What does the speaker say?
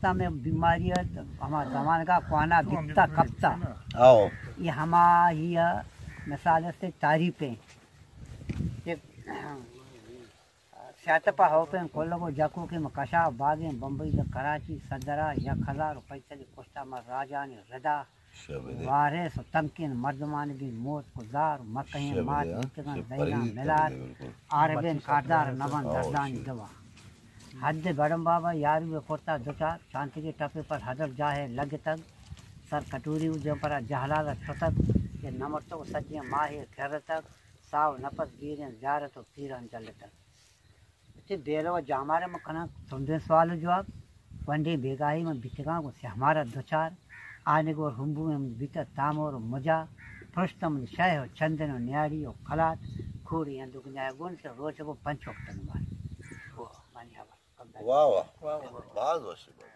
وقتا میں بیماری ہے، ہما زمانگا کوانا بکتا کپتا۔ آؤ۔ یہ ہما ہی ہے، مثال سے تعریف ہے کہ سیات پہ ہوپیں کلگ و جکوکیں کشا باگیں بمبئی دا کراچی صدرا یک ہزار و پنچ سد کشتا ما راجانی ردا۔ شابدے۔ وارث و تمکین مردمانی بی موت گزار و مکہیں شابدے، مات ہاں۔ بیتگاں شب زہیراں پرہیز ملار، کرنے بالکل۔ عاربین کاردار نبان آؤ، دردانی شی۔ دوا۔ حد گڑم بابا یاری و کرتا دچار، شانتگی ٹپے پر حدر جاہے لگتگ، سر کٹوری و جم پرا جہلال شتگ، کہ نمرتگ و سجیں ماہے کرتگ، ساو نفس گیریں زیارت و پیران جلتگ۔ وتی بیلہ و جامارا من کناں ترندیں سوال و جواب۔ گونڈیں بیگاہی من بیتگاں گوں سیاہ مارا دچار۔ آنگور ہمبو من بیتہ تامور و مجا۔ پرشتم من شہ و چندن و نیاڑی و کلات۔ کوڑی اندوک نیاگون کہ روچ گوں پنچ وقت نماز۔ واہ۔ منی حبر۔ واہ واہ۔ واہ واہ۔ باز وشی باز۔